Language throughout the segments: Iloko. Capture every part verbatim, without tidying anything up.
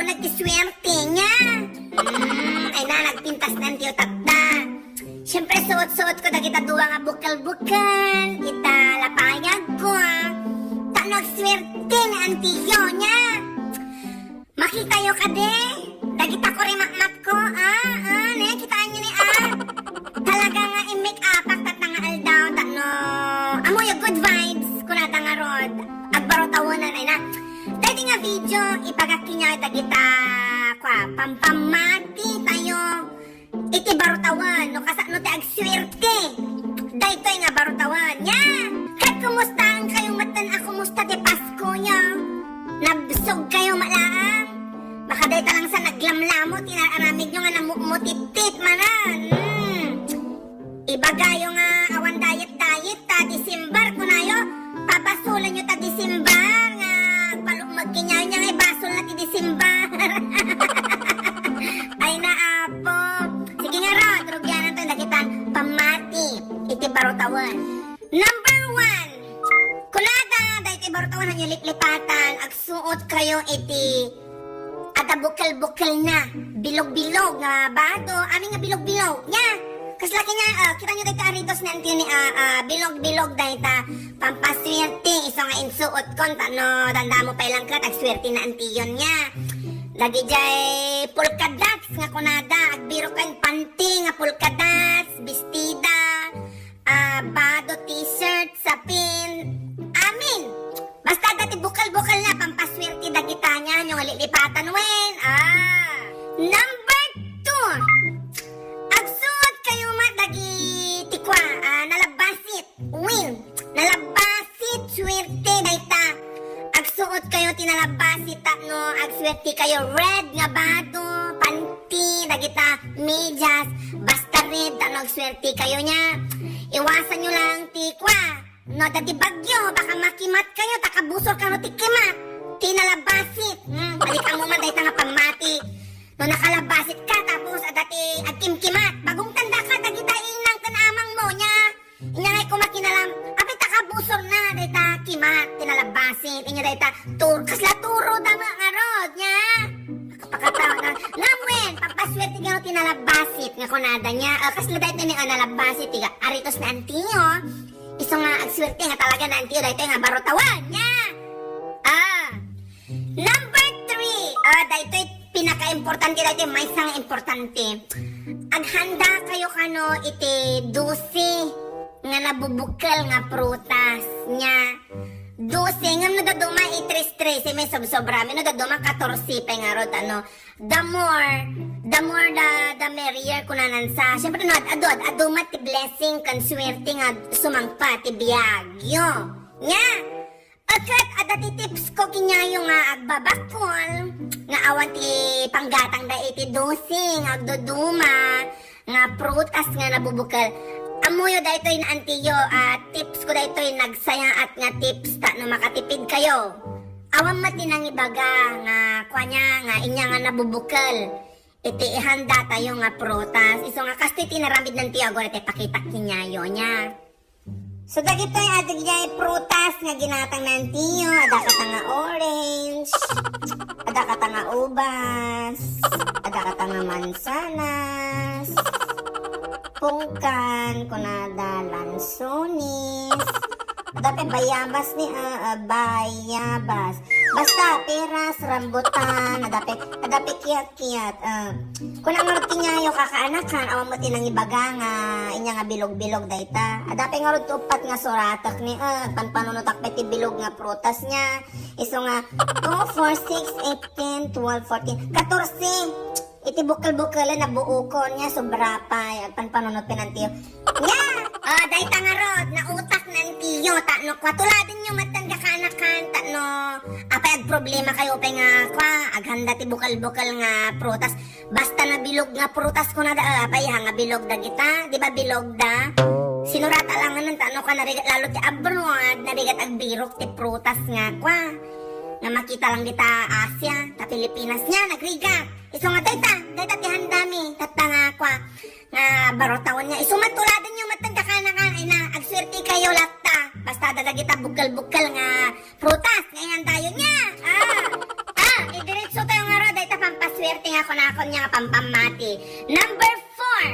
Nagkiswerte niya. Mm, ay na, nagpintas na antiyo tatta. Siyempre, suot-suot ko dagita dua nga bukel-bukel. Ita lapayag ko, ah. Tano agswerte ni antiyo niya. Makitayo kadi? Dagita ko rimakmat ko, ah, ah, ne, kitaan niyo ni, ah. Talaga nga in-make-upak tatta nga aldaw, tano. Amoyo, good vibes, kunada ngarud. Agbarutawanan, ay na. Daydi nga video, ibagak kaniayo dagita, kua, pampamati tayo iti barutawen, no kasano ti agswerte. Daytoy nga barutawen. Nya, ket kumustaen kayo metten a kumusta ti Pasko yo? Nabsog kayo malaang? Baka dayta lang sa naglamlamo ti naaramid yo nga namutmutittit manen. Hmm. Ibagayo nga awan diet-diet ta December, kunayo, pabasolen yo ta December nga agpalukmeg kaniayo, nya nga ibasol na ti December. Ay na, Apo. Sige ngarud, rugianan tayo dagitan pammati iti barutawen. Number one, kunada, daytoy barutawen, hanyo liplipatan, agsuot kayo iti adda bukel-bukel na, bilog-bilog nga bado, amin nga bilog-bilog, nya. Kasla kaniayo, ah, kita niyo dayta aritos ni antiyo ni, ah, ah, bilog-bilog dayta pampaswerte, isu nga insuot kon, tano dandamo pay lang ket agswerte na antiyon, nya. Dagijay polka dots nga kunada, agbirok kayo panty nga polka dots, bestida, ah, bado, t-shirt, sapin, amin. Basta adda ti bukel-bukel na pampaswerte dagita, nya, hanyo nga lilipatan wen. Ah. Number two. Agsuot kayo met dagiti kua, ah, nalabbasit. Wen. Nalabbasit, swerte dayta. Agsuot kayo ti nalabbasit tapno agswerte kayo. Red nga bado, panty, dagita, medyas, basta red, tapno agswerte kayo, nya. Iwasan nyo lang ti kua. No, adda ti bagyo, baka makimat kayo, ta kabusor kano ti kimat. Ti nalabbasit. Hmm, balik-am man dayta nga pammati. No nakalabbasit ka, tapos adda ti agkimkimat. Bagong tanda ka, dagita inang ken amang mo, nya. Inya nga ko makinalam, apay ta kabusor na, dayta kimat, ti nalabbasit, inya dayta, tur-, kasla turo da met ngarud, nya. Pakataw na. Ngem wen, pampaswerte gano ti nalabbasit nga kunada, nya. Ah, kasla dayta ni, ah, nalabbasit, ti aritos na antiyo. Isu nga agswerte nga talaga na antiyo, dayta nga barutawen, nya. Ah. Number three. Ah, daytoy pinakaimportante, daytoy maysa nga importante. Aghanda kayo kano iti dose nga nabubukel nga prutas, nya. Dose, ngem no dadduma, i tres trese, may sobsobra. No dadduma, katorse pay ngarud, ano. The more, the more the, the merrier, kunanan sa. Siyempre, no, ad-, adu, ad-, adu met ti blessing ken swerte nga sumangpet ti biag yo. Nya, ket adda ti tips ko kaniayo nga agbabakol, nga awan ti panggatangda iti dose nga agduduma, nga prutas nga nabubukel. Ammoyo daytoy na antiyo, ah, tips ko daytoy, nagsayaat nga tips ta no makatipid kayo. Awan met ti nangibaga nga kuanya nga inya nga nabubukel iti ihanda tayo nga prutas. Isu nga kastoy ti inaramid nantiyo, agora ti pakitak kaniayo nya. So, dagitoy adda idiay prutas nga ginatang nantiyo, adda kata nga orange, adda kata nga ubas, adda kata nga mansanas, pungkan, kunada, lansones, adda pay bayabas ni, ah, ah, bayabas. Basta, peras, rambutan, adda pay, adda pay kiyat-kiyat, ah. Kuna ngarud kaniayo kakaanakan, awan met ti nangibaga nga inya nga bilog-bilog dayta. Adda pay ngarud ti uppat nga suratek ni, ah, panpanunotak pay ti bilog nga prutas nya. Isu nga, two, four, six, eight, ten, twelve, fourteen, katorse. Iti bukel-bukelen, nabuokon nya, sobra pay. Agpanpanunot pay nantiyo. Nya! Ah, dayta ngarud, nautak nantiyo, ta no kua, tuladen yo met ti kakaanakan, ta no, apay agproblema kayo pay nga, kua, aghanda ti bukel-bukel nga prutas. Basta nabilog nga prutas kunada, ah, apay, ha, nga bilog dagita, di ba bilog da? Sinurata lang nganan, ta no, kua, narigat lalo ti abroad, narigat agbirok ti prutas nga, kua, nga makita lang dita Asia, ta Pilipinas nya, nagrigat. Isu nga dayta, dayta ti handami, tatta nga, kua, nga barutawen nya. Isu met, tuladen yo met ti kakaanakan, ay na, agswerte kayo latta. Basta adda dagita bukel-bukel nga prutas nga ihandayo nya. Ah, ah, idiretso tayo ngarud, dayta Kunakon nga pampammati. Number four,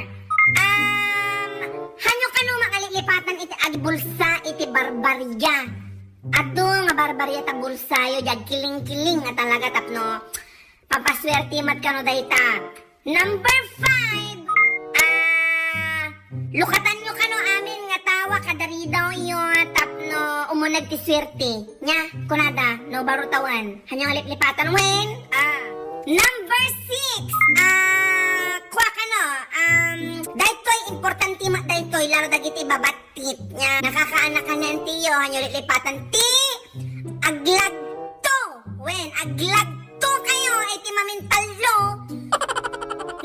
um, hanyo kano nga lilipatan iti agbulsa iti barbaria. Adu nga barbaria ta bulsayo, diay agkiling-kiling nga talaga tapno papaswerte met kano dayta. Number five, ah, lukatanyo kano amin nga tao a kadaridawyo tapno umuneg ti swerte. Nia, kunada, no baro tawen. Hanyo nga liplipatan wen? Ah. Number six, ah, kua kano, um, daytoy importante met daytoy, lalo dagiti babattit. Nia, nakakaanakan nga antiyo, hanyo liplipatan ti aglagto. Wen, aglagto kayo iti mamintallo.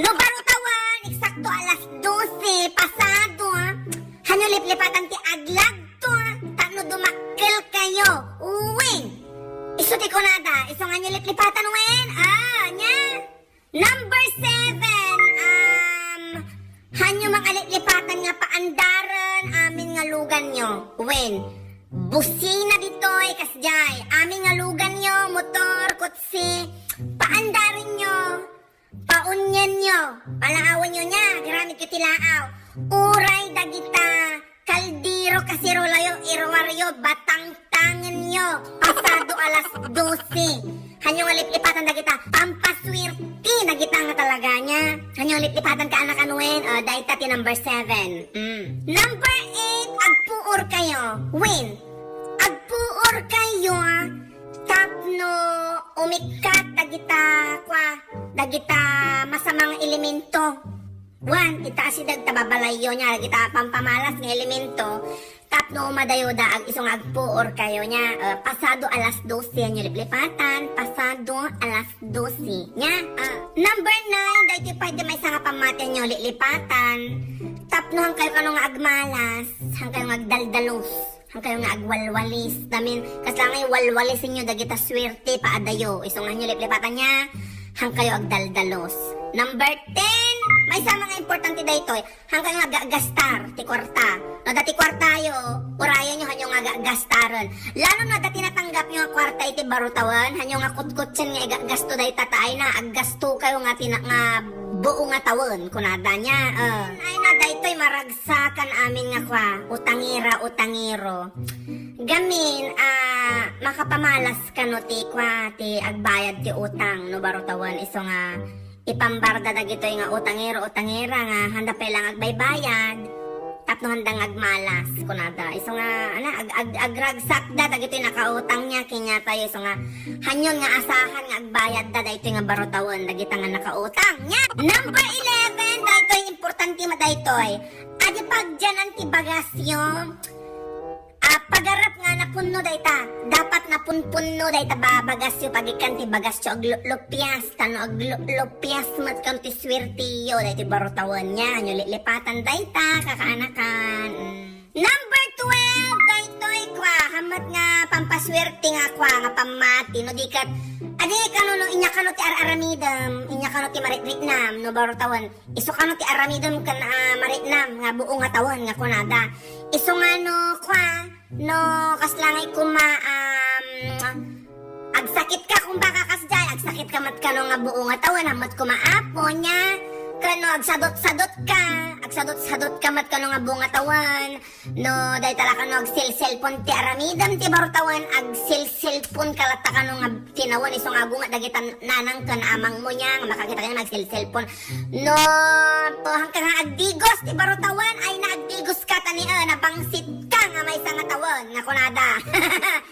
No baro tawen, eksakto alas dose pasado, ah. Hanyo liplipatan ti aglagto, ah. Tapno dumakkel kayo. Wen. Isu ti kunada, isu nga hanyo liplipatan, wen? Ah, nia. Number seven, um, hanyo nga liplipatan nga paandaren amin nga luganyo. Wen, busina ditoy, kasdiay. Amin nga luganyo, motor, kotse, paandarenyo, paunienyo, palaawenyo nia, garamidyo ti laaw. Uray dagita kaldero, kaserolayo, iruaryo, batangtangenyo, pasado alas dose. Hanyo nga liplipatan dagita pampaswerte dagita nga talaga nia. Hanyo nga liplipatan kaanakan wen, o, dayta ti number seven. Mm. Number eight, agpuor kayo. Wen, agpuor kayo, ah, tapno umikkat dagita, kua, dagita masamang elemento. Wen, ita asideg ta babalayyo nia, dagita pampamalas nga elemento, tapno umadayoda ag-, isu nga agpuor kayo nia, eh, pasado alas dose, hanyo liplipatan, pasado alas dose nia. Ah, number nine, daytoy pay ti maysa nga pammati hanyo liplipatan, tapno hankayo kano nga agmalas, hankayo nga agdaldalos. Hankayo nga agwalwalis. Damin, kasla nga walwalisenyo dagita swerte paadayo. Isu nga hanyo liplipatan nia, hankayo agdaldalos. Number ten, maysa nga importante daytoy. Hankayo nga agagastar ti kuarta. No, dati kuartayo, urayenyo hanyo nga agagastaren. Lalo no, dati natanggapyo nga kuarta iti baro tawen, hanyo nga kutkutsen nga igagasto dayta ta ay na, aggasto kayo nga tina-, nga buo nga tawen, kunada nia. Eh. Ay na, daytoy marag Sakan amin nga kua, utangera, utangero. Gamin, ah, makapamalas kano ti kua, ti agbayad ti utang, no baro tawen, isu nga ipambarda dagitoy nga utangero, utangera nga handa pay lang agbaybayad, tapno handa nga agmalas, kunada. Isu nga, ana, ag-, ag-, agragsakda dagitoy nakautang nia, kaniatayo, isu nga, hanyon nga asahan nga agbayadda daytoy nga baro tawen, dagita nga nakautang nia. Number eleven, daytoy importante met daytoy. Adi pagdianan ti bagasyo. Ah, pagarap nga napunno dayta. Dapat napunpunno dayta ba-, bagasyo, pagikkan ti bagasyo agluplupias, tapno agluplupias met kano ti swertiyo, daytoy baro tawen nia, hanyo lilipatan dayta, kakaanakan. Mm. Number twelve, daytoy kua, hammet nga pampaswerte nga kua, nga pammati, no di ket, adi kano no, inya kano ti ar-aramidem, inya kano ti maritritnam, no baro tawen. Isu kano ti aramidem ken, ah, maritnam nga buo nga tawen nga kunada. Isu nga no, kua, no, kasla ngay koma, um, agsakit ka, kumbaga kasdiay, agsakit ka met kano nga buo nga tawen, hammet koma Apo nia, ken no, agsadot-sadot ka, agsadot-sadot ka met kano nga buo nga tawen, No, dayta la kano agselselpon ti aramidem ti baro tawen, agselselpon ka latta kano nga tinawen isu nga agunget dagita nanang ken amangmo nia, nga makakita ka nia nga agselselpon. No, to, hanka nga agdigos ti baro tawen, ay na agdigos ka ta ni, eh, nabangsit ka nga maysa nga tawen, nga kunada.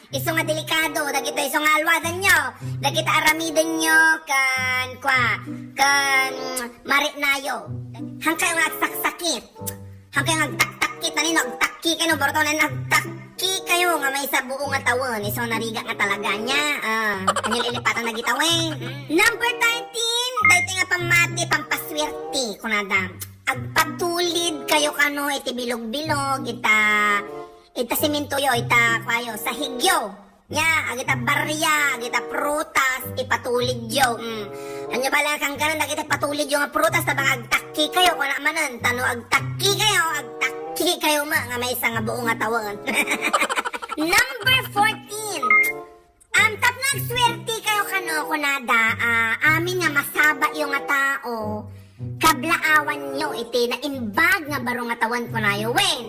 Isu nga delikado, dagito isu nga alwadanyo, dagita aramidenyo, ken, kua, ken maritnayo. Hanka nga agsaksakit. Hankayo nga agtaktakki, ta ni no agtakki kayo, no, baro tawen, agtakki kayo nga maysa buo nga tawen, isu nga narigat nga talaga nia. Ah, hanyo lilipatan dagita wen. Number thirteen, daytoy nga pammati, pampaswerte, kunada. Agpatulid kayo kano iti bilog-bilog, ita, ita sementoyo, ita, kuayo, sahigyo. Nia, agita barya, agita prutas, ipatulidyo. Mm. Hanyo bale a kangkanan dagiti patulidyo nga prutas, ta baka agtakki kayo, kuna manen, ta no agtakki kayo, agtakki kayo met nga maysa nga buo nga tawen. Number fourteen. Um, tapno agswerte kayo kano, kunada, ah, Amin nga masabayo nga tao, kablaawanyo iti naimbag nga baro nga tawen kunayo. Wen,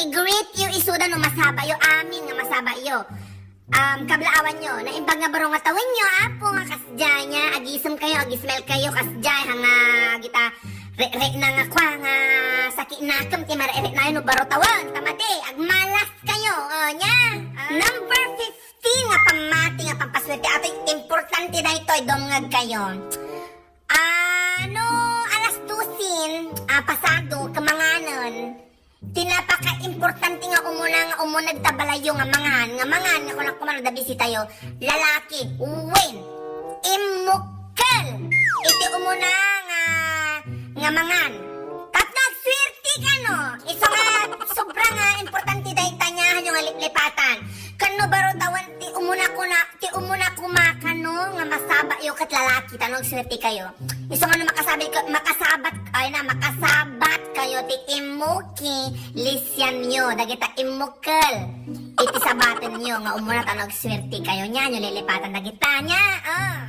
i-greet yo isuda no masabayo, amin nga masabayo. Um, kablaawanyo, naimbag nga baro nga tawenyo, Apo, nga kasdiay nia, agisem kayo, agismile kayo, kasdiay, ha nga, gita, re-, re-, na nga kwa, nga, saki nakem, ti mare-, re-, na, no, baro tawen, tamati, agmalas kayo, o, nia. Ah. Number fifteen nga pammati nga pampaswerte, atoy importante daytoy, dumngeg kayo. Ah, no, alas dosin, ah, pasado, kamanganen, ti napakaimportante nga umuna, nga umuna dita balayyo nga mangan, nga mangan, nga kunak kumano da bisitayo, lalaki, wen, immukkel, iti umuna nga, nga mangan. Tapno agswerte kano, isu nga sobra nga importante dayta nia, hanyo nga liplipatan. Ken no baro tawen ti umuna kuna, ti umuna koma kano nga masabayo ket lalaki, tapno agswerte kayo. Isu nga no makasabat ka, makasabat, ay na, makasabat kayo ti immuki, lisianyo, dagita immukkel. Iti sabatenyo nga umuna tapno agswerte kayo nia, hanyo lilipatan dagita nia, ah.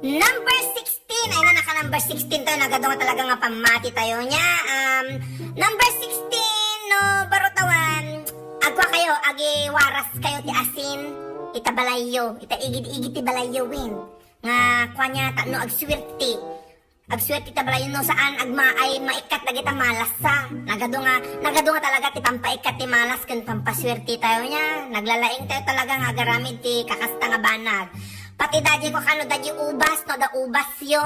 Number sixteen, ay na, naka number sixteen tayo, nagadu nga talaga nga pammati tayo nia. Um, number sixteen, no, baro tawen, agkua kayo, agiwaras kayo ti asin, ita balayyo, ita igid-igid ti balayyo, wen. Nga, kua nia, tapno agswerte. Agswerte ta balayyo no saan, agma-, ay maikkat dagita malassa. Nagadu nga, nagadu nga talaga ti pampaikkat ti malas ken pampaswerte tayo nia. Naglalaing tayo talaga nga agaramid ti kakasta nga banag. Pati daydiay kua kano, daydiay ubas, no adda ubasyo,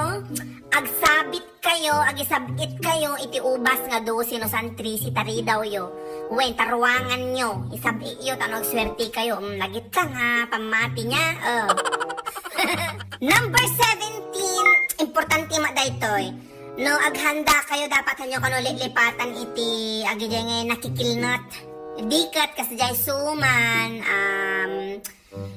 agsabit kayo, agisab-it kayo iti ubas nga dosi no saan trese, taridawyo. Wen, ta ruanganyo, isab-ityo, tapno agswerte kayo. Mm, dagita nga pammati nia, eh. Number seventeen, importante met daytoy. No aghanda kayo, dapat hanyo kano lilipatan iti agidiay nga nakikilnat. Di ket kasdiay suman, um,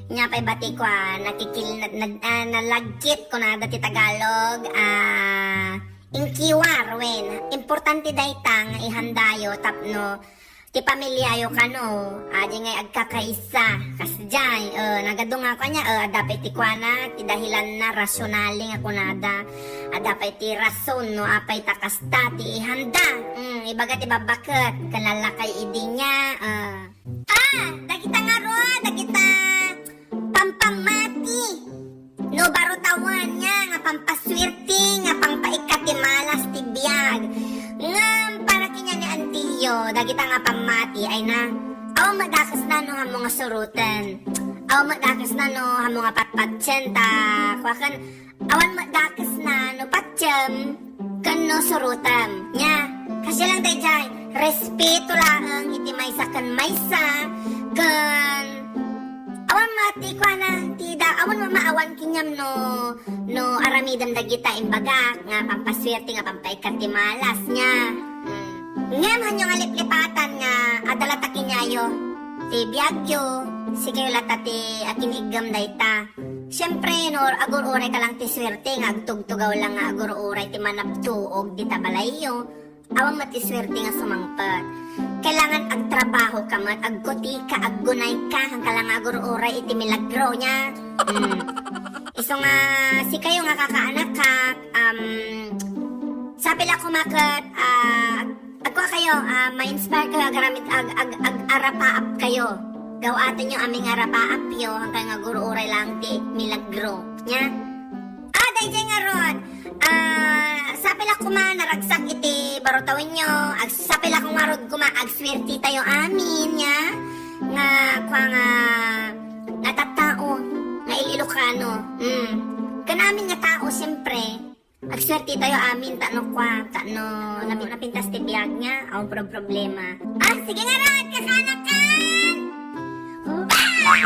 Nia pay bati kua, nakikil-, na-, na-, ah, nalagkit kunada ti Tagalog, ah, inkiwar, wen. Importante dayta nga ihandayo tapno ti pamiliayo kano, ah, di ngay agkakaisa. Kasdiay, eh, nagadu nga kua nia, eh, adda pay ti kuana, ti dahilanna, rasyonale nga kunada. Adda pay ti rason no apay ta kasta ti ihanda. Mm, ibaga ti babbaket, ken lallakay idi nia, eh. Ah, dagita ngarud, dagita pampammati. No baro tawen nia nga pampaswerte, nga pampaikkat ti malas ti biag. Ngem para kanian ni Antiyo, dagita nga pammati ay na, awan met dakesna no ammo nga suroten. Awan met dakesna no ammo nga patpatien ta, kuaken, awan met dakesna no patiem ken no surotem. Nia, kasdiay lang daydiay, respeto laeng iti maysa ken maysa, ken awan met ti kuana, ti da-, awan met maawan kaniam no, no aramidem dagita imbagak nga pampaswerte nga pampaikkat ti malas nia. Mm. Ngem hanyo nga liplipatan nga adda latta kaniayo ti biagyo, sikayo latta ti akin-iggem dayta. Siempre, no, agur-uray ka lang ti swerte nga agtugtugaw lang nga agur-uray ti manabtuog dita balayyo. Awan met ti swerte nga sumangpet. Kailangan agtrabaho ka met, agkuti ka, aggunay ka, haan ka lang nga agur-uray iti milagro nia. Mm. Isu nga, sikayo nga kakaanakak, um, sapay la koma ket, ah, agkua kayo, ah, ma-inspire kayo, agaramid, ag-, ag-, ag-arapaap kayo. Gaw-atenyo amin nga arapaapyo, haan kayo nga agur-uray lang ti milagro. Nia? Ah, daydiay ngarud. Ah, sapay la koma naragsak iti baro tawenyo. Ag-, sapay la koma ngarud koma agswerte tayo amin, nia? Nga, kua nga, nga tattao, nga il-Ilocano. Mm. Ken amin nga tao, siempre. Agswerte tayo amin, tapno kua, tapno napi-, napintas ti biag nia, awan pro-, problema. Ah, sige ngarud, kakaanakan! Bye!